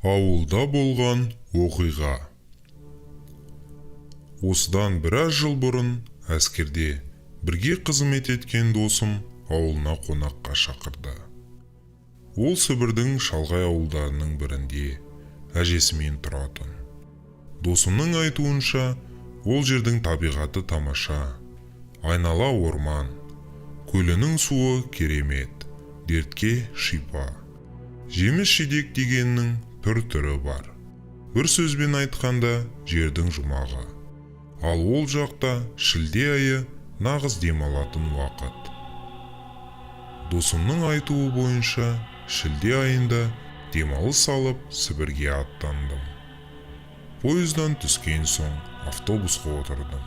Ауылда болған оқиға. Осыдан біраз жыл бұрын әскерде бірге қызмет еткен досым ауылына қонаққа шақырды. Ол Сібірдің шалғай ауылдарының бірінде әжесімен тұратын. Досымның айтуынша, ол жердің табиғаты тамаша, айнала орман, көлінің суы керемет, дертке шипа. Жеміс-жидек дегеннің түр-түрі бар. Бір сөзбен айтқанда, жердің жұмағы. Ал ол жақта шілде айы нағыз демалатын уақыт. Досымның айтуы бойынша, шілде айында демалыс алып Сібірге аттандым. Пойыздан түскен соң автобусқа отырдым.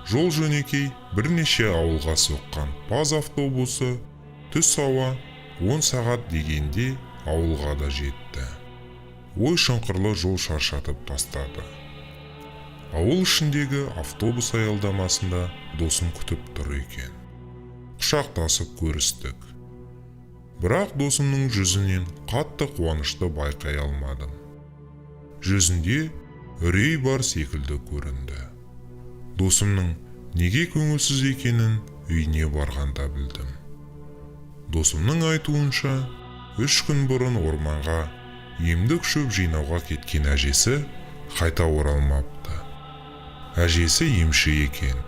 Жол жөнекей бірнеше ауылға соққан ПАЗ автобусы түс ауа 10 сағат дегенде ауылға да жетті. Ой шұңқырлы жол шаршатып тастады. Ауыл ішіндегі автобус аялдамасында досым күтіп тұр екен. Құшақтасып көрістік. Бірақ досымның жүзінен қатты қуанышты байқай алмадым. Жүзінде үрей бар секілді көрінді. Досымның неге көңілсіз екенін үйіне барғанда білдім. Досымның айтуынша, 3 күн бұрын орманға емдік шөп жинауға кеткен әжесі қайта оралмапты. Әжесі емші екен.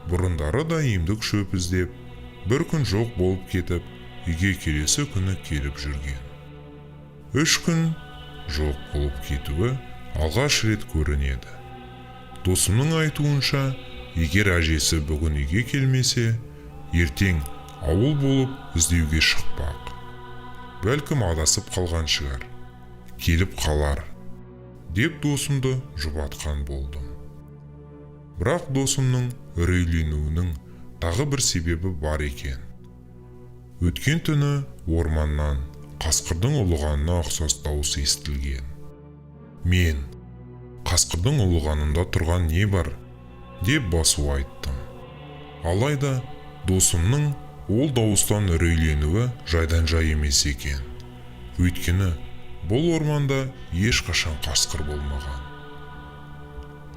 Бұрындары да емдік шөп іздеп, бір күн жоқ болып кетіп, үйге келесі күні келіп жүрген. 3 күн жоқ болып кетуі алғаш рет көрінеді. Досымның айтуынша, егер әжесі бүгін үйге келмесе, ертең ауыл болып іздеуге шықпақ. Бәлкім адасып қалған шығар, келіп қалар, деп досымды жұбатқан болдым. Бірақ досымның үрейленуінің тағы бір себебі бар екен. Өткен түні орманнан қасқырдың ұлығанына ұқсас дауыс естілген. Мен қасқырдың ұлығанында тұрған не бар, деп басу айттым. Алайда досымның ол дауыстан үрейленуі жайдан жай емес екен. Өйткені бұл орманда ешқашан қасқыр болмаған.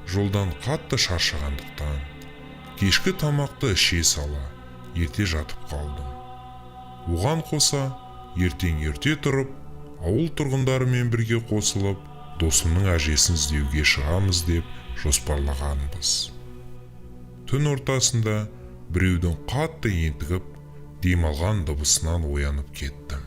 Жолдан қатты шаршағандықтан кешкі тамақты іше сала ерте жатып қалдым. Оған қоса ертең ерте тұрып, ауыл тұрғындарымен бірге қосылып, досымның әжесін іздеуге шығамыз деп жоспарлағанбыз. Түн ортасында біреудің қатты ентігіп демалған дыбысынан оянып кеттім.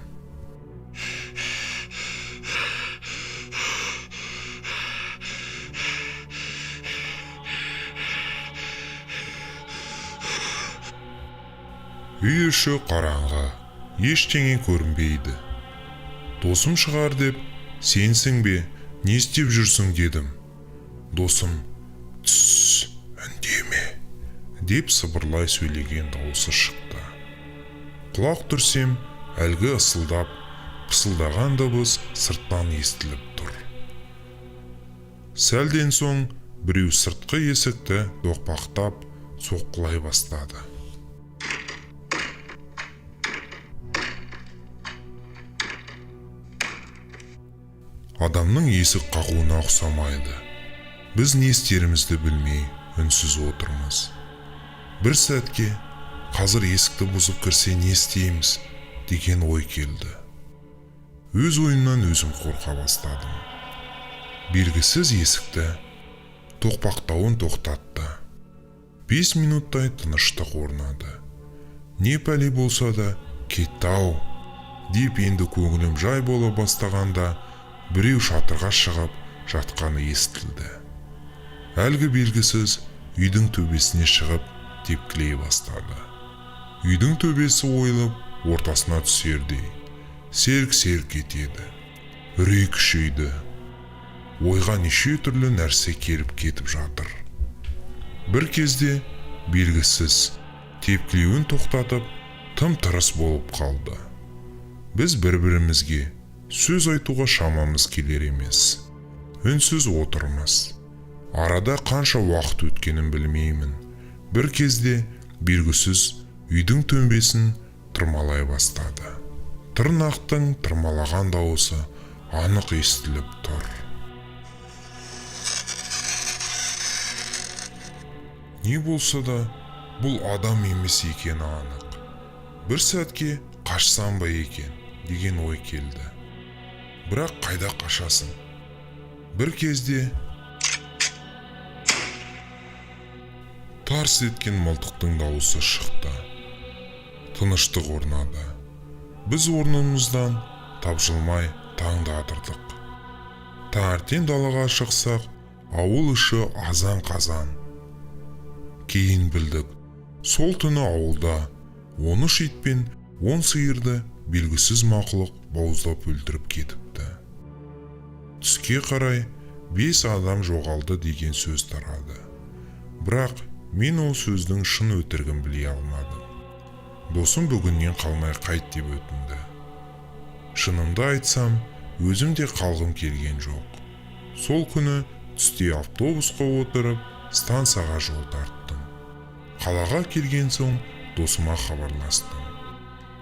Үй іші қараңғы, ештеңе көрінбейді. Досым шығар деп, сенсің бе, не істеп жүрсің дедім. Досым, түс, үндеме, деп сыбырлай сөйлеген дауысы шықты. Құлақ түрсем, әлгі ысылдап, пысылдаған дыбыс сырттан естіліп тұр. Сәлден соң біреу сыртқы есікті доқпақтап, соққылай бастады. Адамның есік қағуына ұқсамайды. Біз не істерімізді білмей үнсіз отырмыз. Бір сәтке қазір есікті бұзып кірсе не істейміз деген ой келді. Өз ойымнан өзім қорқа бастадым. Белгісіз есікті тоқпақтауын тоқтатты. 5 минуттай тыныштық орнады. Не пәле болса да кетті-ау деп енді көңілім жай бола бастағанда біреу шатырға шығып жатқаны естілді. Әлгі белгісіз үйдің төбесіне шығып тепкілей бастады. Үйдің төбесі ойылып, ортасына түсердей селк-селк етеді. Үрей күшейді. Ойға неше түрлі нәрсе келіп кетіп жатыр. Бір кезде белгісіз тепкілеуін тоқтатып, тым-тырыс болып қалды. Біз бір-бірімізге сөз айтуға шамамыз келер емес. Үнсіз отырмыз. Арада қанша уақыт өткенін білмеймін. Бір кезде белгісіз үйдің төбесін тырмалай бастады. Тырнақтың тырмалаған дауысы анық естіліп тұр. Не болса да, бұл адам емес екені анық. Бір сәтке қашсам ба екен деген ой келді. Бірақ қайда қашасың? Бір кезде тарс еткен мылтықтың дауысы шықты. Тыныштық орнады. Біз орнымыздан тапжылмай таңды атырдық. Таңертең далаға шықсақ, ауыл іші азан-қазан. Кейін білдік, сол түні ауылда 13 ит пен 10 сиырды белгісіз мақұлық бауыздап өлтіріп кетіпті. Түске қарай 5 адам жоғалды деген сөз тарады. Бірақ мен ол сөздің шын өтірігін біле алмадым. Досым бүгіннен қалмай қайт деп өтінді. Шынымды айтсам, өзім де қалғым келген жоқ. Сол күні түсте автобусқа отырып, станцияға жол тарттым. Қалаға келген соң досыма хабарластым.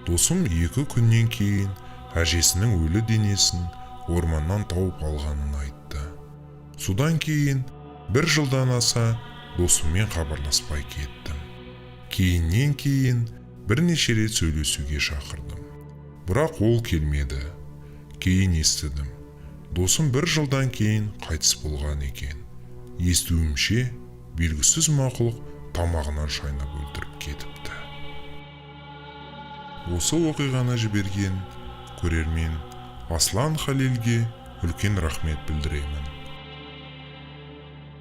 Досым 2 күннен кейін әжесінің өлі денесін орманнан тауып алғанын айтты. Содан кейін 1 жылдан аса досыммен хабарласпай кеттім. Кейіннен кейін бірнеше рет сөйлесуге шақырдым. Бірақ ол келмеді. Кейін естідім, досым 1 жылдан кейін қайтыс болған екен. Естуімше, белгісіз мақұлық тамағынан шайнап өлтіріп кетіпті. Осы оқиғаны жіберген көрермен Аслан Халилге үлкен рахмет білдіремін.